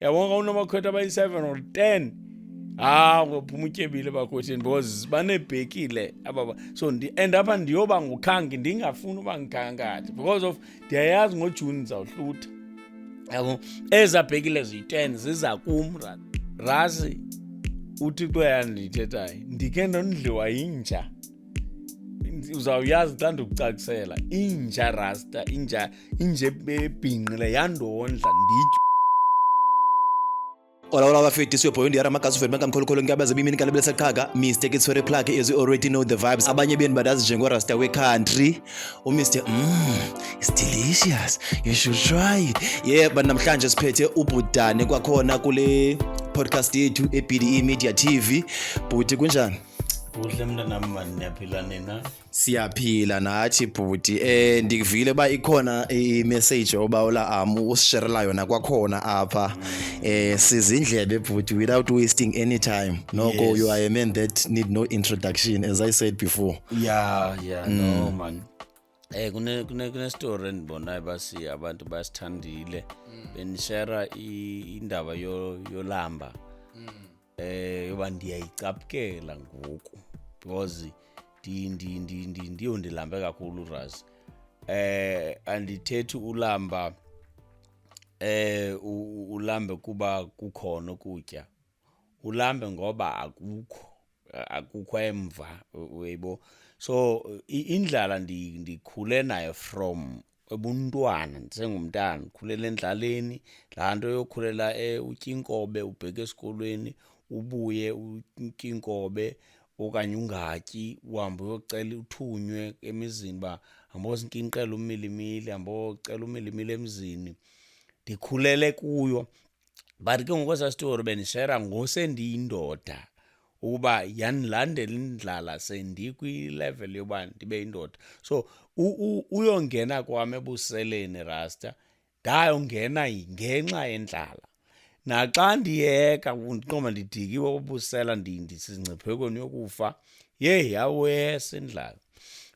Yabona, xa unamakhwetha abayi-7 or 10, hawu, uphuma utyebile bakhwetheni because baneebhekile aba. So and apha ndiyoba ngukhanki, ndingafuni uba ngikhankathi because of ndiyayazi ngoJuni ndizawuhlutha, yabo. Ezaa bhekile ziyi-10 ziza kum, rasi. UThixo yandithethayo, ndikhe ndondliwa yinja. Uzawuyazi xa ndikucacisela. Inja, rasta, inja, inja ebhinqile yandondla nditye. Hola, hola, bafethu, it's your boy Ndiyara Magazi ufethu makamkhulukhulu nkabaze bimini kalebele saqhaka Mr. Kitswere Plug, as you already know the vibes. Abanye benu badazi njengo Rasta we country, uMr. It's delicious, you should try it. Yeah, but namhlanje siphethe ubudane kwakhona kule podcast yethu eBDE Media TV. Bhuti, kunjani? Kuhle, mntanam mani, niyaphila nina? Siyaphila nathi, bhuti. Ndikuvile uba ikhona i-message obawula am usisherela yona kwakhona apha. Sizindlebe, bhuti, without wasting any time. Noko you are a man that need no introduction, as I said before. Yeah, no man, kune story endibonayo basi abantu basithandile benishare indaba yolamba yoba ndiyayicaphukela ngoku because ndi ndi ndi ndi ndiyo ndilambe kakhulu, ras. Andithethi ulamba ulambe kuba kukhona ukutya, ulambe ngoba akukho emva, uyibo. So indlala ndikhule nayo from ebuntwana, ndisengumntana, ndikhulele endlaleni. Laa nto yokhulela utya inkobe, ubheke esikolweni, ubuye utye inkobe okanye ungatyi, uhambe uyocela, uthunywe emizini uba hamba ozinkinqela umilimili, hamba ocela umilimili emzini. Ndikhulele kuyo, but ke ngoku esaa story bendishera ngosendiyindoda ukuba yandilandela indlala sendikwi-level yoba ndibe yindoda. So uyongena kwam ebuseleni, rasta, ndayongena ngenxa yendlala. Naxa ndiyeka ndiqomba ndidikiwe ubusela, ndisengciphekweni yokufa, yeyi, yawesa indlala.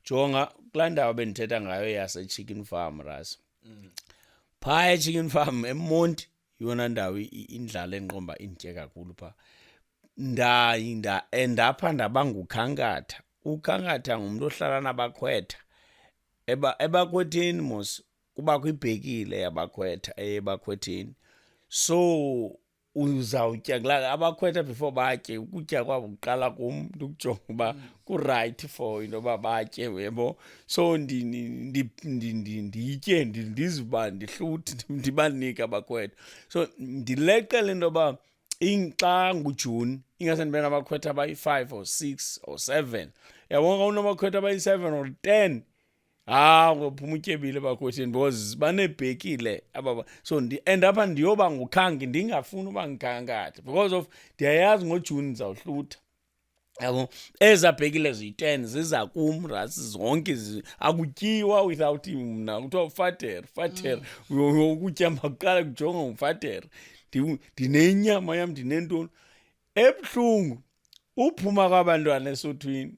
Jonga kulaa ndawo bendithetha ngayo yase-Chicken Farm, ras, phaa e-Chicken Farm eMonti, yona ndawo indlala endiqomba inditye kakhulu phaa. Nda endapha ndaba ngukhankatha. Ukhankatha ngumntu ohlala nabakhwetha. Ebakhwetheni mos kubakho ibhekile yabakhwetha ebakhwetheni, so uzawutya kulaa abakhwetha before batye. Ukutya kwabo kuqala kum, ndikujonga uba ku-right for into yoba batye, uyabo. So nditye, ndizive uba ndihluthi, ndibanike abakhwetha. So ndileqele into yoba xa nguJuni ingase ndibe nabakhwetha abayi-5 or 6 or 7. Yabona, xa unabakhwetha abayi-7 or 10, hawu, uphuma utyebile bakhwetheni because baneebhekile aba. So and apha ndiyoba ngukhanki, ndingafuni uba ngikhankathi because of ndiyayazi ngoJuni ndizawuhlutha, yabo. Ezaa bhekile ziyi-10 ziza kum, rasi, zonke. Akutyiwa without mna. Kuthiwa ufatere, fatere, ukutya makuqala kujonga ngufatere. Ndinenyama yam, ndinentoni. Ebuhlungu uphuma kwabantwana esuthwini,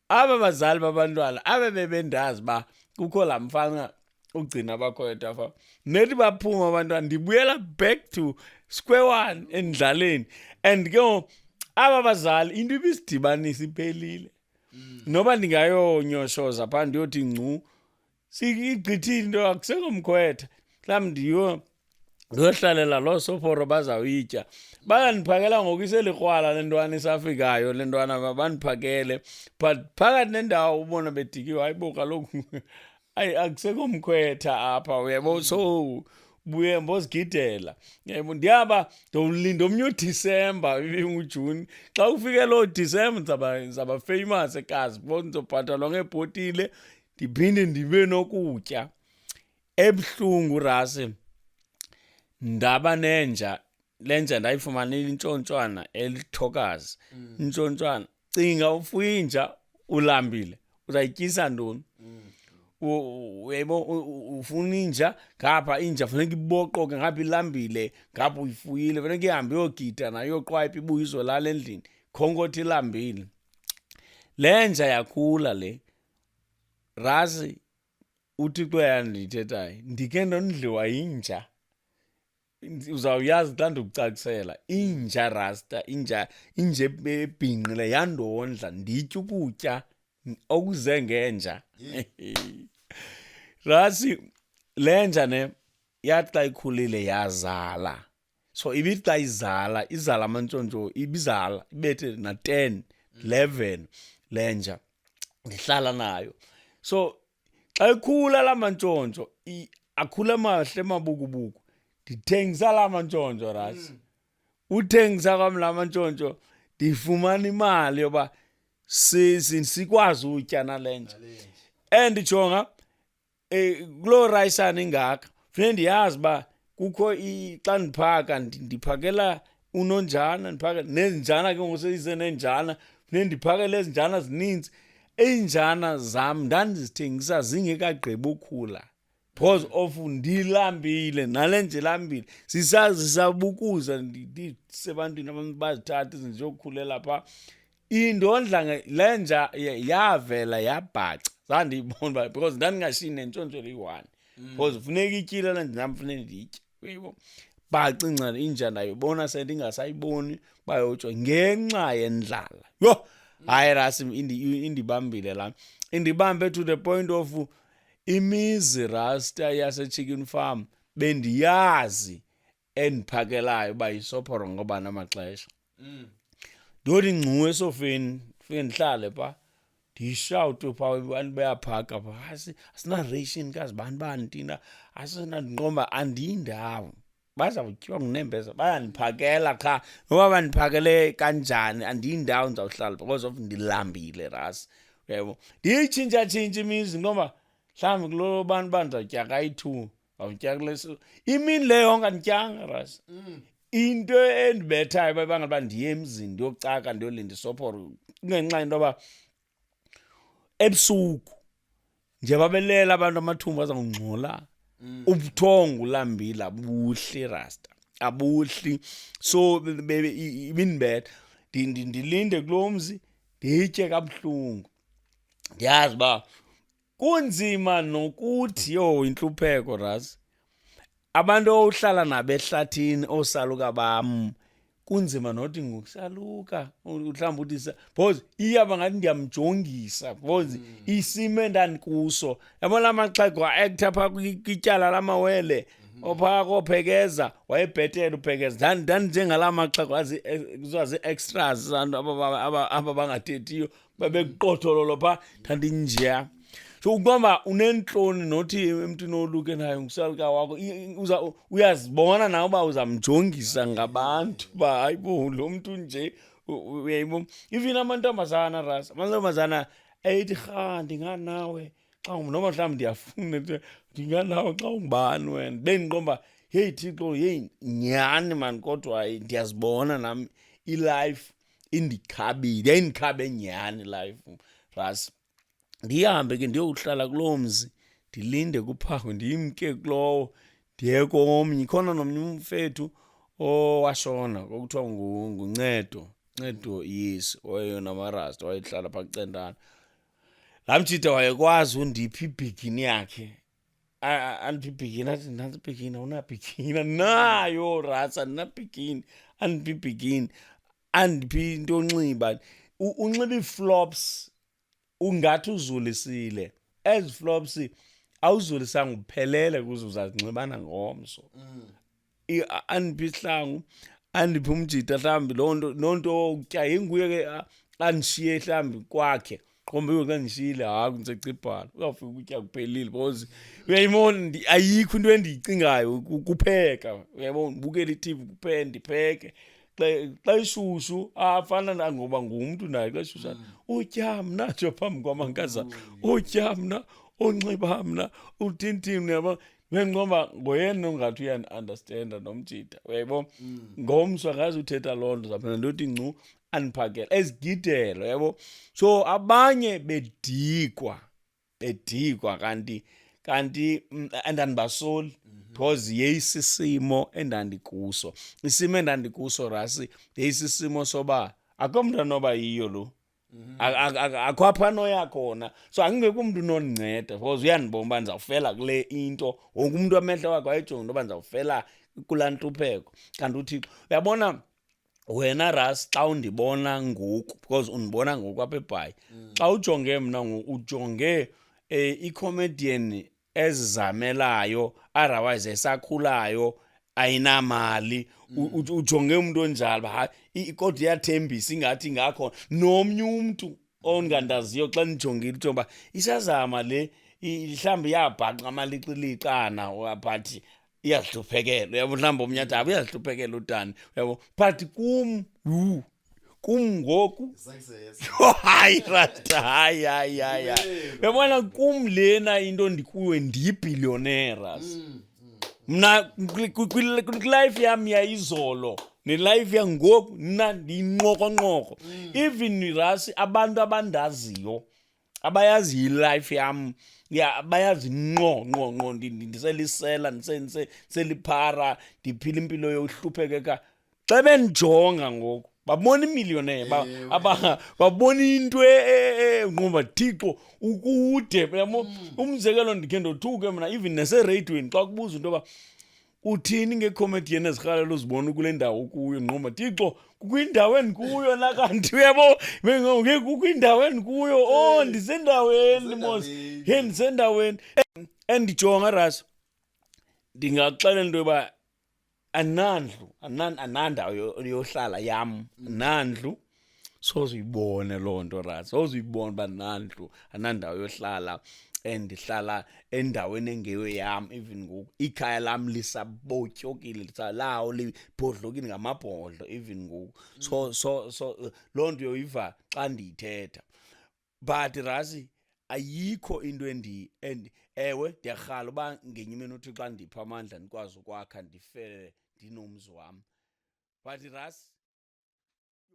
aba bazali babantwana abe bebendazi uba kukho laa mfana ugcina abakhwetha apha. Nethi baphuma abantwana, ndibuyela back to square one endlaleni. And ke ngoku aba bazali, into ibisidibanisa iphelile. Noba ndingayonyoshoza phaa, ndiyothi ngcu, igqithile into, akusekho mkhwetha. Mhlawumbi ndiyohlalela loo soforo bazawuyitya, bayandiphakela ngoku iselikrwala le ntwana isafikayo, le ntwana bandiphakele. But phakathi nendawo ubona bedikiwe, hayibo kaloku, ayi, akusekho mkhwetha apha, uyabo. So buye mbozigidela, yabo. Ndiyaba ndowulinda omnye uDisemba, ibinguJuni. Xa kufike loo Disemba ndizawuba famous ekazi bo, ndizobhatalwa ngeebhotile, ndiphinde ndibe nokutya. Ebuhlungu, rasi, ndaba nenja. Le nja ndayifumanile intshontshwana elithokazi, intshontshwana. Cinga ufuya inja ulambile, uzayityisa ntoni? Uyayibona, ufuna inja ngapha, inja funeka iboqoke ngapha, ilambile ngapha, uyifuyile, funeka ihambe iyogida nayo, iyoqwayipha, ibuye izolala endlini, khonkothi ilambile. Le nja yakhula le, rasi. UThixo yandithethayo, ndikhe ndondliwa yinja. Uzawuyazi xa ndikucacisela. Inja, rasta, inja, inja ebhinqile yandondla, nditya ukutya okuze ngenja. Rasi, le nja ne yathi xa ikhulile yazala. So ibithi xa izala, izala amantshontsho, ibizala ibethe na-10, 11 le nja. Ndihlala nayo. So xa ikhula la mantshontsho, akhula mahle mabukubuku, ndithengisa la mantshontsho, rasi. Uthengisa kwam la mantshontsho, ndifumana imali yoba sikwazi utya nale nja. And jonga, kuloo rayisana ingaka funeke ndiyazi uba kukho xa ndiphaka, ndiphakela unonjana, ndiphakela nezinjana ke ngoku, seyize nenjana, funeke ndiphakele ezi njana zininzi. Iinjana zam ndandizithengisa zingekagqibi ukhula because of ndilambile, nale nje ilambile, sisabukuza, ndisebantwini, abantu bazithathe izinto ziyokhulela phaa. Indondla le nja yavela yabhaca, zandiyibona uba because ndandingashiyi nentshontsho eliyi-one, because funeka ityile le nja, nam funeka nditye, uyibo. Bhaca inca inja, ndayibona sendingasayiboni, bayotsho ngenxa yendlala. Yho, hayi rasi, indibambile laa, indibambe to the point of imizi, rasta, yaseChicken Farm bendiyazi endiphakelayo uba yisophoro ngoba namaxesha. Ndothi ngcu esofeni, fike ndihlale phaa, ndishawute phaa, abantu bayaphaka phaa. Asina-ration kazi bani bani thina, asina. Ndiqomba andiyindawo, bazawutyiwa ngunembeza, bayandiphakela qha noba bandiphakele kanjani, andiyindawo, ndizawuhlala because of ndilambile, rasi, uyaybo. Ndiyitshintshatshintsha imizi ngoba mhlawumbi kulo bantu bandizawutya kayi-2, awutya kule imini le yonke andityanga, rasi. Into endibethayo uba ibangela uba ndiye emzini ndiyocaka, ndiyolinda isophoro, kungenxa yento yoba ebusuku nje babelela abantu, amathumbu azawungxola, ubuthongo ulambile abuhli, rasta, abuhli. So ibindibetha, ndilinde kulo mzi, nditye kabuhlungu, ndiyazi uba kunzima nokuthi yo intlupheko, ras. Abantu ohlala nabo ehlathini, oosaluka bam, kunzima nothi ngokusaluka mhlawumbi uthi because iyaba ngathi ndiyamjongisa because isimo endandikuso, yabona, amaxhego a-acta phaa kwityala lamawele ophaa kophekeza wayebhetele uphekeza. Ndandinjengalaa maxhego kuthiwa zii-extras, abantu aba bangathethiyo babekuqothololo phaa, ndandinjeya. So ukuba uneentloni nothi emntwini oluke nayo ngusaluka wakho, uyazibona nawe uba uzamjongisa ngabantu uba hayi bo, lo mntu nje, uyayibona. Even amantombazana, ras, amantombazana ayithi rha, ndinganawe xa noma mhlawumbi ndiyafuna, ndinganawe xa ungubani wena, bendiqomba heyi Thixo, heyi nyhani mani, kodwa ndiyazibona nam ilife indikhabile, yayindikhabe nyhani life, ras. Ndihambe ke ndiyokuhlala kuloo mzi, ndilinde kuphakwe, ndimke kulowo ndiye komnye. Ikhona nomnye umfethu owashona okuthiwa nguNcedo, Ncedo Yesi, wayeyonamarasta, wayehlala phaa kuCentana. Laa mjita wayekwazi undipha ibhikini yakhe, andiphi ibhikini, athi nantsi ibhikini, awunabhikini? Andinayo, rasa, andinabhikini. Andiphi ibhikini, andiphi into onxiba. Unxiba ii-flops, ungathi uzulisile ezi flops, awuzulisanga uphelele kuze uzazinxibana ngomso. Andiphi isihlangu, andiphi umjita, mhlawumbi loo nto, loo nto ukutya inguye ke andishiye mhlawumbi kwakhe, qombe xa ndishiyile, hayi ndisecibhala, uzawufika ukutya kuphelile because uyayibona ayikho into endiyicingayo, kupheka, uyayibona, ndibukele i-TV kuphela, ndipheke. Xa ishushu afana nangoba ngumntu naye, xa ishushu athi, utya mna nje phambi kwamankazana, utya mna, unxiba mna, uthintini, uyabona. Bendiqonda ngoyena ongathi uyandi-understanda nomjita, uyayibona. Ngomso akazi uthetha loo nto, zaphinda ndothi ngcu, andiphakele ezigidelo, uyabo. So abanye bedikwa, bedikwa, kanti andandibasoli because yeyisisimo endandikuso, isimo endandikuso, rasi, yeyisisimo soba akho mntu anoba yiyo lo. Akho apha anoya khona, so angekho umntu unondinceda because uyandibona uba ndizawufela kule into. Wonke umntu amehlo wakhe wayejonga into yoba ndizawufela. Kulaa ntlupheko kanti uThixo uyabona wena, Ras, xa undibona ngoku, because undibona ngoku apha eBhayi, xa ujonge mna ngoku ujonge i-comedian ezizamelayo, otherwise esakhulayo, ayinamali. Ujonge umuntu onjalo uba hayi, kodwa iyathembisa, ingathi ingakhona nomnye umntu ongandaziyo. Xa ndijongile ujonge uba isazama le, mhlawumbi iyabhaqa amaliqiliqana, but iyazihluphekela, uyabo. Mhlawumbi omnye athi, "Hayi, uyazihluphekela udani," uyabo. But kum, yhu, kum ngoku, hayi rasta, hayi, hayi, hayi, hayi, uyabona kum lena into ndikuyo, ndiyi-billionaire mna. Kwi-life yam yayizolo ne-life yangoku, mna ndiyinqokonqoko. Even, Rasi, abantu abandaziyo, abayaziyo i-life yam ya, bayazi nqo nqo nqo ndiselisela, ndiseliphara, ndiphila impilo yohlupheka. Xa bendijonga ngoku babona i-millionaire, babona into nqoba Thixo ukude, uyabo. Umzekelo, ndikhe ndothuke mna even nasereyidweni xa kubuza into yoba uthini nge-comedian ezirhalela uzibona kule ndawo ukuyo. Nqoma Thixo, kukho indawo endikuyo na kanti, uyabo? Kukho indawo endikuyo. Oh, ndisendaweni mos, he, ndisendaweni. Endijonga, Ras, ndingaxelela into yoba andinandlu, andinandawo yohlala yam, andinandlu. Soze uyibone loo nto, Ras, soze uyibone uba andinandlu, andinandawo yohlala and ndihlala endaweni engeyo yam. Even ngoku ikhaya lam lisabotyokile, lawo libhodlokile ngamabhodlo even ngoku. So loo nto uyoyiva xa ndiyithetha. But Rasi, ayikho into endi and ewe, ndiyarhala uba ngenye imini uthi xa ndipha amandla ndikwazi ukwakha, ndifele ndinomzi wam. But Ras